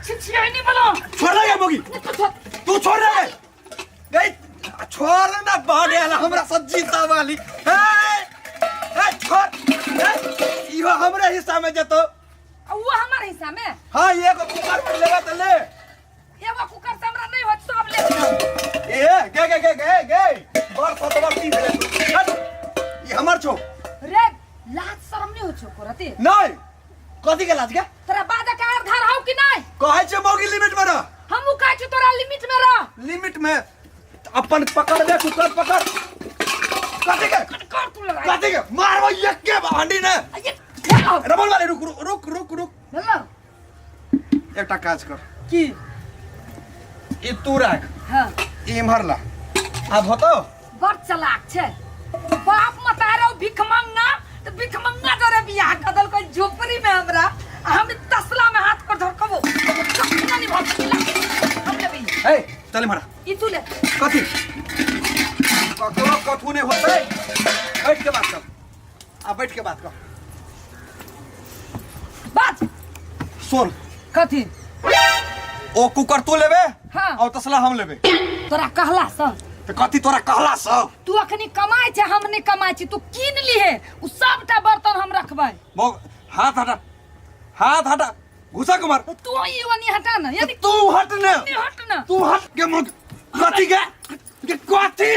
छिछियनी वाला छोड़ रे मोगी नहीं तू छोड़ तू छोड़ रे गई छोड़ ना बाड़े वाला हमरा सब्जी वाली ए ए छोड़ ए, इहो हमरे हिस्सा में जतो आ वो हमार हिस्सा में हाँ एगो कुकर में लेबे त ले एगो कुकर से हमरा नहीं होत सब ले लियो। ए गे गे गे गे गे बड़ सतवर्ती भेले तू। हट ई हमर छो रे लाज शरम नहीं हो छो करते नहीं कथी के लाज के तोरा बाजा के आर धार हौ कि नहीं कहै छै मौगी लिमिट में रह हमहू कहै छी तोरा लिमिट में रह लिमिट में अपन पकड़ दे कुकर पकड़ कथी के कर तू लड़ाई कथी के मारबो एके हांडी ने ये खेलो रमन वाले रुक रुक रुक रुक रुक हेलो एकटा काज कर की ई तू राख हाँ ई इम्हर ला आब होतो बड़ चलाक छै बाप मतारो भिख मंगा तो भिख मंगा जरे बियाह कर देलकै झोपड़ी में हमरा आ हम तसला में हाथ पर धरकबो कखनो नहीं भऽ सकेला हम लेबै ए चल इम्हर ई तू ले कथी ककरो कथू नहीं होतै बैठ के बात कर आ बैठ के बात कर बाज सुन कथी ओ कुकर तू लेबे हाँ। और तसला हम लेबे तोरा कहला सँ तो कथी तोरा कहला सँ तू अखनी कमाइ छै हम नहीं कमाइ छी तू कीन लिहे उ सबटा बर्तन हम रखबै हाथ हटा हाथ हटा घुसा कुमार तू ई ओनी हटा ना यदि तू हट ने नहीं हट ना तू हट के मुख कथी के के कथी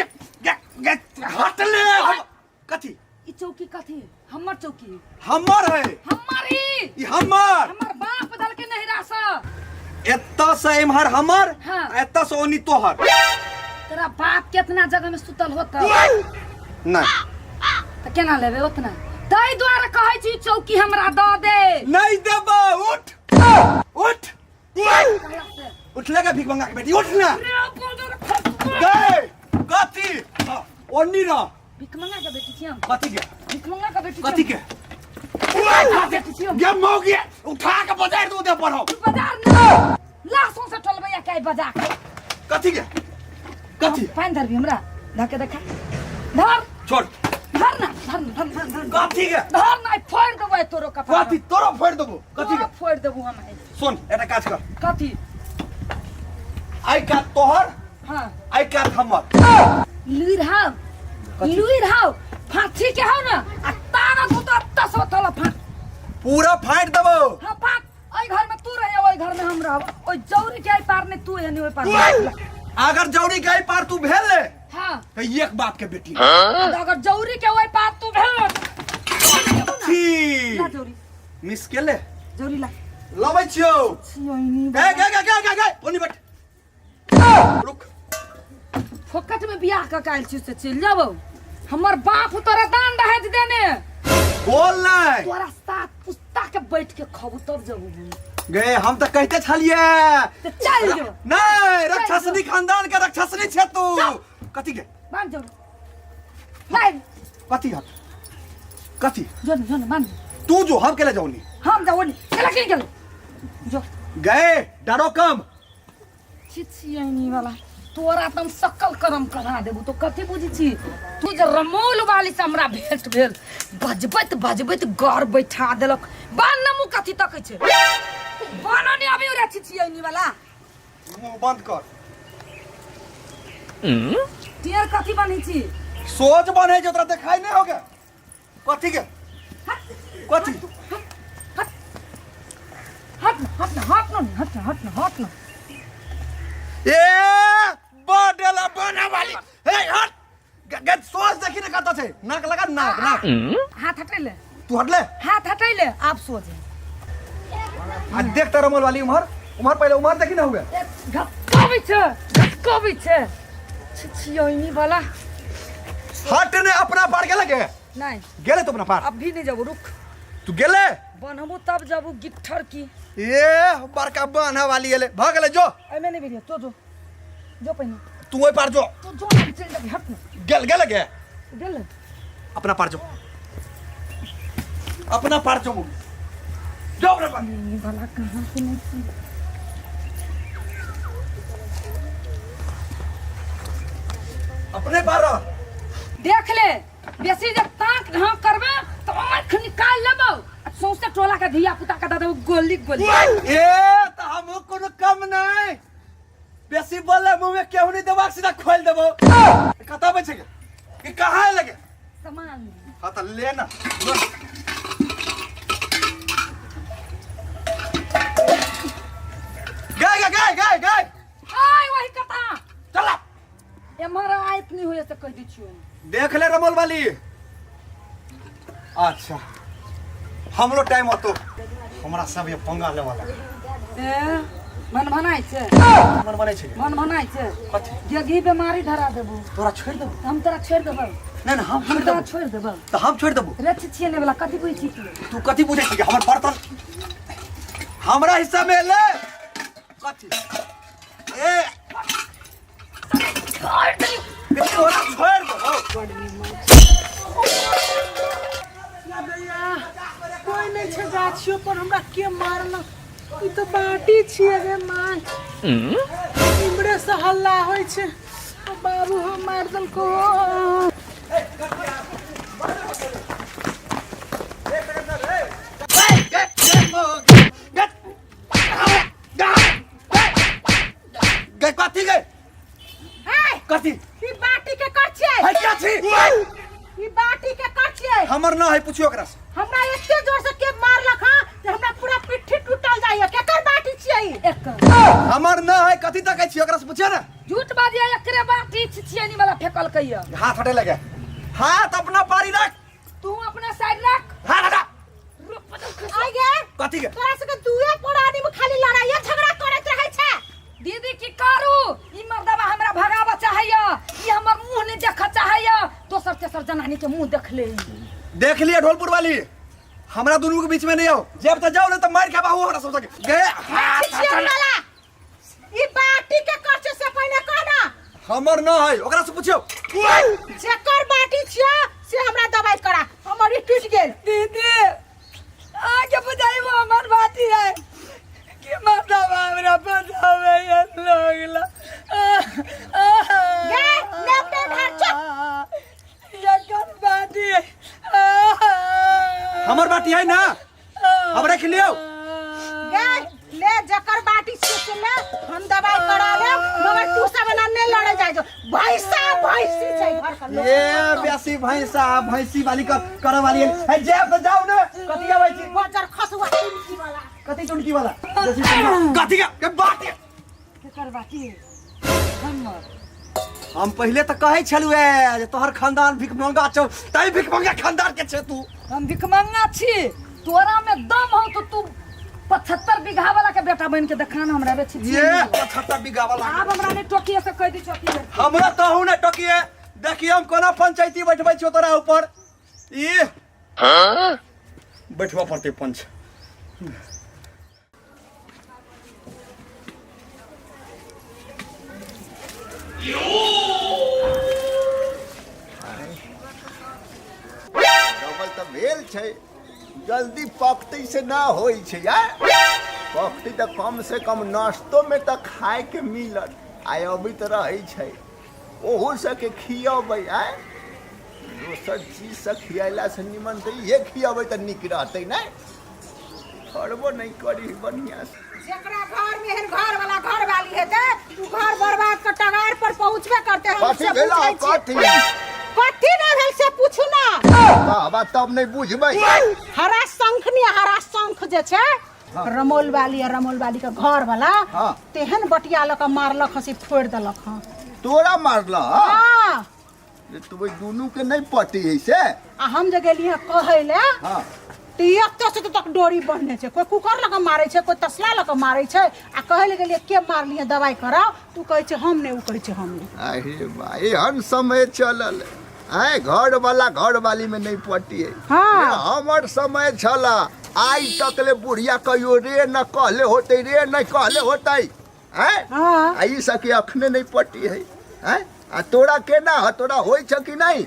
के के हट ले हम कथी ई चौकी कथी हमर चौकी हमर है हमर ही ई हमर हमर बाप दल के नहीं रास एतऽ से इम्हर हमर हाँ। आ एतऽ से ओनी तोहर तोरा बाप केतना जगह में सुतल होता नहीं तऽ केना लेबै ओतना ताहि दुआरे कहै छी चौकी हमरा दऽ दे नहीं देबो उठ उठ उठले का भीख मंगा के बेटी उठ ना गए कथी हाँ, ओनी रह भीख मंगा के बेटी छी हम कथी के भीख मंगा के बेटी कथी के बेटी छी हम गे मौगी उठा के बाजार दू दे पर हम बाजार ना लाशों से टलबैया के बजा के कथी के कथी पानि धरबी हमरा धके देखा धर छोड़ धर ना धर ना धर धर धर कथी के धर ना फोड़ देबै तोरो कपार कथी तोरो फोड़ देबो कथी के तोरो फोड़ देबो हम आइ। सुन एकटा काज कर कथी आइ कात तोहर हाँ आइ कात हमर लुइर हाउ कथी? लुइर हाउ फाँसी के हाउ ना आ तारा तू तो तस तल फाँक पूरा फाड़ि देबो हाँ फाँक ओइ घर में तू रहे ओइ घर में हम रहब ओइ जौरी के एहि पार में तू एने ओइ पार में अगर जौरी के एहि पार तू भेल ले हाँ तो एक बाप के बेटी आ अगर जौरी के ओइ पार तू भेल छी ला जौरी मिस के ले जौरी ला लबै छियौ छियैनी गे गे गे गे गे गे ओनी बैठ रुक फोकट में बियाह कऽ के आयल छी से चलि जाबौ हमर बाप तोरा दान दहेज देने बोल नहीं तोरा सात पुस्ता के बैठ के खबू तब जबू हम गे हम तऽ कहिते छलियै तऽ चलि जो नहीं रक्षसनी खानदान के रक्षसनी छे तू कथी के बांध जो नहीं कथी हट कथी जो न जो न बांध तू जो हम केले जाऊनी हम जाओ नहीं चला के गेलो जो गए डरो कम छिछियनी वाला तोरा त हम सकल करम करा देबू तो कथी बुझी छी तू जे रमौल वाली से हमरा भेंट भेल बजबैत बजबैत घर बैठा देलक बान न मुँह कथी तकै छै बानो नहीं अभी रे छिछियनी वाला मुंह बंद कर टेर कथी बनै छी सोच बने जो तोरा देखाई नहीं होगा कथी के कथी हट हट हट हट न हट हट न हट न ए बडेला बना वाली ए हट गे सोच देखी ने कत छै नाक लगा नाक नाक हाथ हटैले तू हटले हाथ हटैले आब सोच आ देख त रमल वाली उम्हर उम्हर पहिले उम्हर देखी ना हुए घसकाबै छै घसकाबै छै छिछियैनी वाला हट ने अपना पार गेले के नहीं गेले तो अपना पार अब भी नहीं जब रुक तू गेले बनबू तब जबू गिट्ठर की ए बड़का बान्हा वाली एले भ गेले जो एमे नहीं भेलियो तो जो जो पहिने तू ओहि पार जो तू जो ना चलि जेबही हट ना गेल गेले के गेल अपना पार जो अपना पार जो जो अपना पार ई वाला कहाँ से नहीं छी अपने पार रह देख ले बेसी जे ताक ढाक करबे तो आँख निकाल लेबौ आ सौंसे टोला के धिया पुता के दऽ देबौ गोली गोली ए त हम कोनो में केहू नहीं देबाक सीधा खोल देबो। कतऽ आबै छै गे? कि कहाँ लगे? सामान। हाँ तऽ ले ना। लो। गए गए गए गए गए। आय वही कथा। चला। एम्हर आयत नहीं होय से कह दै छियौ। देख ले रमोल वाली। अच्छा हमरो टाइम होतो, हमरा सब ये पंगा लेवा लगे। ए मन भनाइ छै। मन बनै छै। मन भनाइ छै। कथी? गेघी बीमारी धरा देबो। तोरा छोड़ि देबो। हम तोरा छोड़ि देबो। नहीं नहीं, हम हम छोड़ि तोरा देबो। छोड़ि देबो। तऽ हम छोड़ि देबो। रे छिछिए ने वाला कथी बुझै छी तू? तू कथी बुझै छी? हमर बर्तन हमरा हिस्सा में ले कथी? ए छोड़ दे। तोरा छोड़ि देबो। कोई नहीं छै गाछियो पर, हमरा के मारलक? ई तऽ बाटी छियै रे माय। इम्हरे से हल्ला होइ छै। ओ बाबू हो, मार देलको। गए कथी गए? कथी? ई बाटी के कर छियै? है क्या छी? ई बाटी के कर छियै? हमर ना है, पूछियो ओकरा से। हमरा एते जोर से के मारलक हँ जे हमरा पूरा पिट्ठी टूटल जाइए। केकर बाटी छियै ई? एकर। हमर ना है, कथी तकै छी? ओकरा से पूछियो ना। झूठ बाजिया, एकरे बाटी छिछियनी वाला फेकल कहिया। हाथ हटे लगे, हाथ अपना पारी रख। तू अपना साइड रख। हाथ हटा। रुक बदल खस। आइ गे। कथी के? तोरा सबके दुए प्राणी में खाली लड़ाइया झगड़ा करैत रहै छै। दीदी की करू, ई मर्दबा हमरा भगाबऽ चाहैया, ई हमर मुंह नहीं देखऽ चाहैया, दोसर तेसर जनानी के मुंह देख ले। देख लिए ढोलपुर वाली, हमरा दुनू के बीच में नहीं आओ। जब तक जाओ ना तब मार के बाहू हमरा सब सके गए। हाथ छिछियन हटा। वाला ई बाटी के कर छै से पहिने कह ना। हमर ना है, ओकरा से पूछियो। जेकर बाटी छियै से हमरा दवाई करा, हमर ई टूटि गेल। दीदी आगे बुझाइबो हमर बाटी है कि मर्दबा हमरा बचावे लगला। गे लेफ्ट ढार चुप। एकर बाटी है। हमर बाटी है ना, हम रख लियो। गे ले, जकर बाटी छियै से ले, हम दवाई करा लेब, मगर तू सब एना नहि लड़े जाइ जो। भैंसा भैंसी छै घर के लोक। ए बेसी भैंसा भैंसी वाली कर करे वाली है। जेब तो जाओ ना, कथी आबै छी? बजर खसुआ टुनकी वाला। कथी चुनकी वाला? बेसी चुनकी। कथी के बाटी? केकर बाटी? हमर। हम पहिले तऽ कहै छलु जे तोहर खानदान भिखमंगा छौ, तै भिखमंगा खानदान के छे तू। हम भिखमंगा छी? तोरा में दम हो तो तू 75 बीघा वाला के बेटा बन के देखा ना हमरा रे छी। ये 75 बीघा वाला। आब हमरा नहीं टोकिए से कह दी छोटी। हमरा तहु ने टोकिए, देखिए हम कोना पंचायती बैठबै छियो तोरा ऊपर। ई बैठबऽ पड़तै पंच। डबल तऽ भेल छै, जल्दी पकतै से ना होइ छै यार। पकतै तऽ कम से कम नाश्तोमे तऽ खायके मिलत। आइ अबैत रहै छै, ओहो सबके खियबै। आय दोसर चीज से खियलासँ निमन तऽ इहे खियबै तऽ नीक रहतै। नहि फड़बो नहि करी बढ़िआँ से। जेकरा घर में एहन घर वाला घर वाली हेतै उ घर बर्बाद के टगार पर पहुंचबे करते। हम कथी से भेल? पूछै छियै। कथी? कथी नहि भेल से पूछू ना। बाबा तब नहि बुझबै। हरा शंख नहीं, हरा शंख जे छै रमौल वाली आ रमौल वाली के घर वाला तेहन बटिया लऽ के मारलक हँ से फोड़ि देलक हँ। तोरा मारल? हाँ। रे तू ओहि दुनू के नहीं पटी है से। आ हम जे गेलियै कहै लए तऽ एतऽ से तक डोरी बन्हने छै। कोइ कुकर लऽ कऽ मारै छै, कोइ तसला लऽ कऽ मारै छै। आ कहै लए गेलियै के मारलियै, दवाइ कराउ, तू कहै छै हम नहि, ओ कहै छै हम नहि। अरे बा, एहन समय चलल आय, घर वाला घर वाली में नहीं पटी है। हमर समय छला, आइ तक ले बुढ़िया कहियो रे न कहले होते, रे नहीं कहले होते। आँय? आ ई सबके अखने नहीं पटी है। आँय? आ तोरा केना ह, तोरा होइ छ कि नहीं?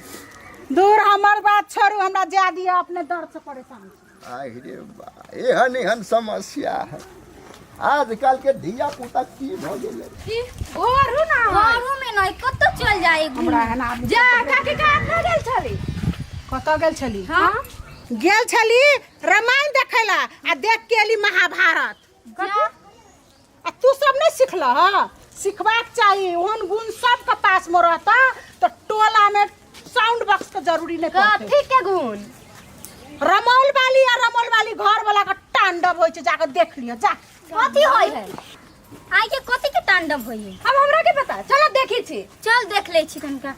दूर, हमर बात छोड़ू, हमरा जा दिअ, अपने दर्द से परेशान छी। आहि रे बा, एहन एहन समस्या है आजकल के धिया पुता की भ गेलै। की घरू ना है। घरो में नहीं, कतऽ चल जाए? हमरा एहन आदमी। जा काकी का कहाँ गेल छली? कतऽ गेल छली? हाँ। गेल छली रामायण देखै ला आ देख के एली महाभारत। जा। आ तू सब नहीं सिखल ह? सिखबाक चाही। ओहन गुण सबके पास में रहता तो टोला में साउंड बॉक्स के जरूरी नहीं पड़तै। कथी के गुण? रमौल वाली आ रमौल वाली घर वाला के तांडव होइ छै, जाके देख लिअ जा। कथी होय है आइ के? कथी के तांडव होय है? अब हमरा के पता, चलो देखी छी। चल देख ले छी तनका।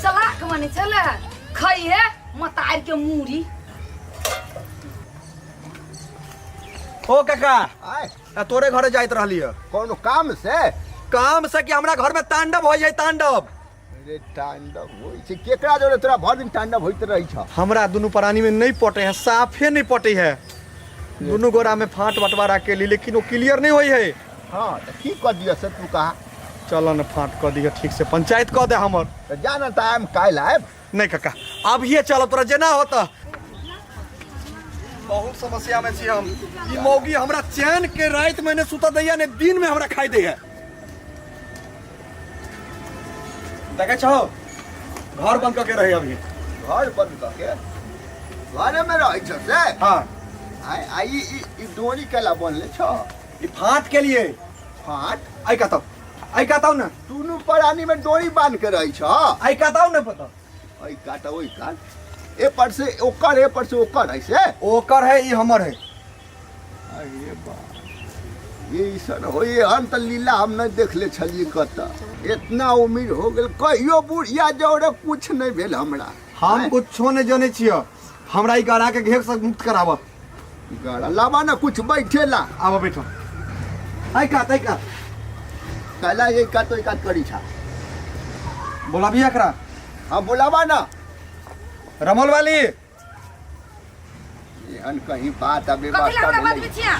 सलाख मने छले खइहे मतार के मूड़ी। ओ काका। आय। आ तोरे घरे जाइत रहली है। कोनो काम से? काम से कि हमरा घर में तांडव हो जाए, तांडव। अरे तांडव होइ छै केकरा जोरे? तोरा भर दिन तांडव होइत रहै छ। हमरा दुनू प्राणी में नहीं पटे है, साफे नहीं पटे है। दुनू गोरा में फाट बंटवारा के ली, लेकिन वो क्लियर नहीं होई है। हाँ तऽ की कऽ दिअ से तू कहा? चल न फाट कऽ दिअ, ठीक से पंचायत कऽ दे हमर। तऽ जा ने तऽ आयब, काल्हि आयब। नहीं काका, अभिये चल, तोरा जेना होता। बहुत समस्या में छी हम। ई मौगी हमरा चैन के रात में ने सुता दैया ने दिन में हमरा खाई दैया। देखे छहो, घर बंद करके रहे अभी। घर बंद कऽ के घरे में रहै छ से? हाँ। आय आ ई ई ई डोरी केला बनले छ? ई फाट के लिए। फाट? आई कहता, आई कहता ना। दुनू प्राणी में डोरी बांध के रहै छ। आई कहता ना पता। ओइ काट, ओइ काट, ए पर से ओकर, ए पर से ओकर है से। ओकर है, ई हमर है। अरे बा, ये ईसन होइए हम तऽ लीला हम नहि देखले छलियै कतऽ। इतना उम्र हो गेल, कहियो बुढ़िया जौरे कुछ नहि भेल हमरा। हम कुछो नहीं जाने छियो, हमरा ई गड़ा के घेर से मुक्त कराबऽ। गड़ा लाबा ना कुछ बैठेला। आबऽ बैठो। आई कात, आई कात। कहला ये कात ओइ कात करी छा। बोलाबी एकरा? हाँ, बोलाबा ना। रमोल वाली। एहन कहीं बात आ कथी ला व्यवस्था हमरा भेलै। बजबै छिया?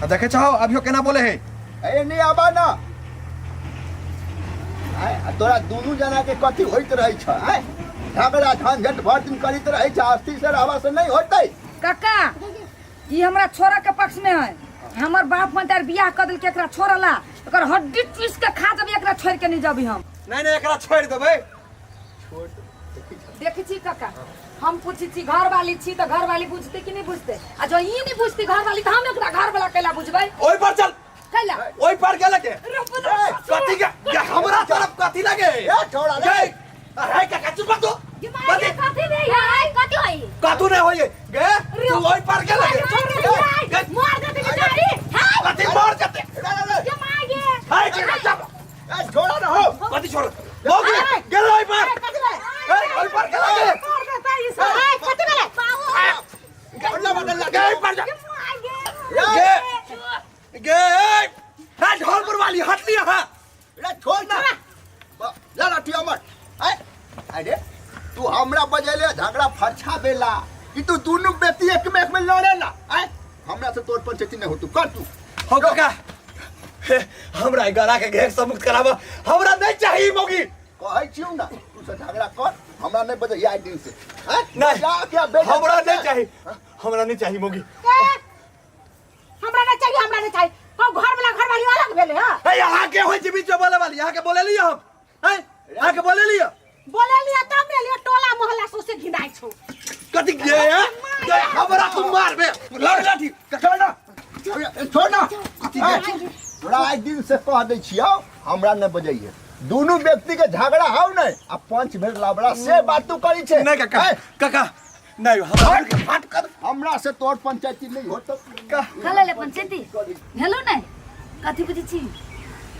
आ देखे छहो अभियो केना बोले है। ए नहीं आबा ना। आय, आ तोरा दुनू जना के कथी होइत रहै छ? आय झगड़ा झंझट भर दिन करैत रहै छ, अस्थिर से रहबा से नहीं होतै। काका, ई हमरा छोरा के पक्ष में है। हमर बाप मतार बियाह कर देलकै एकरा छोड़ला, एकर हड्डी चूस के खा जबी, एकरा छोड़ के नहीं जबी हम। नहीं नहीं, एकरा छोड़ देबै। छोड़ देखी छ। देखै छी काका, हम पूछै छी घर वाली छी तऽ घर वाली बुझतै कि नहीं बुझतै? आ जँ ई नहीं बुझतै घर वाली तऽ हम एकरा घर वाला कैला बुझबै? ओइ पर चल। कैला? ओइ पर गेल के कथी के के हमरा तरफ कथी लगे? ए छोड़ा रे। गे अरे काका, चुप कर तू। कथी? कथी नहीं है, कथी होई? कथू नहीं होई गे, तू ओइ पर गेल के गे। मार देते के जारी हाय। कथी मार जते? रे रे रे। के मार गे? हाय काका, चुप। ए छोड़ा ना हो। कथी छोड़ मौगी गेल ओइ पर? कथी भेलै? ए ओइ पर गेल के? मार देता ई सब। ए, कथी भेलै? बदला बदला। गे ओइ पर जा। गे गे ए ढोलपुर वाली हट लिया। हां। रे छोड़ ना, ला लाठी हमर। आय अरे तू हमरा बजेले झगड़ा फरछा बेला कि तू दुनू बेटी एक में लड़ेला? आय हमरा से तोर पंचायती नहीं होतू, कर तू। हो काका, हे, हमरा ई गला के घेर से मुक्त कराबा, हमरा नहीं चाहिए मौगी। कहै छियौ ना, तू से झगड़ा कर, हमरा नहीं बजे आइ दिन से। आय, नहीं। जा के बेटा। हमरा नहीं चाहिए, हमरा नहीं चाहिए मौगी। ए, हमरा नहीं चाहिए, हमरा नहीं चाहिए। हौ घर वाला घर वाली अलग भेलै हँ। ए यहाँ के होय छै बीच में बोले वाली? यहाँ के बोले लियो हम हैं, यहाँ के बोले लियो। बोले लिया तब ने लिया, टोला मोहल्ला सोसे घिनाइ छौ। कथी गे गे हमरा तू मारबे? लड़ लाठी। छोड़ ना, छोड़ ना। कथी गे? तोरा आइ दिन से कह दै छियौ, हमरा नहीं बजैये। दुनू व्यक्ति के झगड़ा हौ नहीं आ पंच भेल लबड़ा से बात तू करी छे। नहीं काका। आय, काका नहीं, हमरा फाट कर। हमरा से तोर पंचायती नहीं होत। कल ले पंचायती हेलो नहीं। कथी बुझै छी,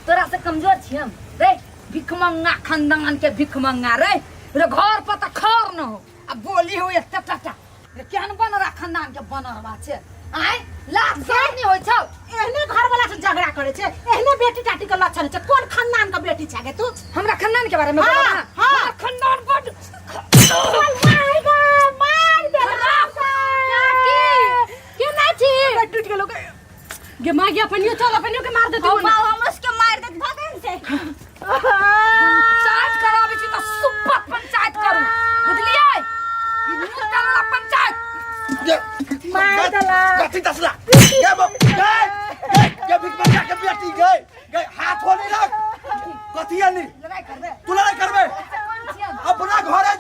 तोरा से कमजोर छी हम रे? भिखमंगा खानदान के भिखमंगा रे। रे घर पर तऽ खर न हो आ बोली हो एते टाटा रे। केहन बनरा खानदान के बनरवा छै? आय लाज शरम नहि होइ छौ? एहने घर वाला से झगड़ा करे छै, एहने बेटी टाटी के लक्षण छै। कोन खानदान के बेटी छै गे तू? हमरा खानदान के बारे में हाँ, बोला ना। हाँ। हमरा खानदान बड चल मार गे, मार दे। काकी केना छी? टूट गेलो गे। गे माँ गे, अपनियो चल, अपनियो के मार देते। हम हमरा सबके मार देत भगन से। मार देला। कथी तसला गे बाप गे गे गे भीख मंगा के बेटी गे गे हाथ हो नहीं रख कथी आनी लड़ाई करबे तू लड़ाई करबे कोन छियै अपना घरे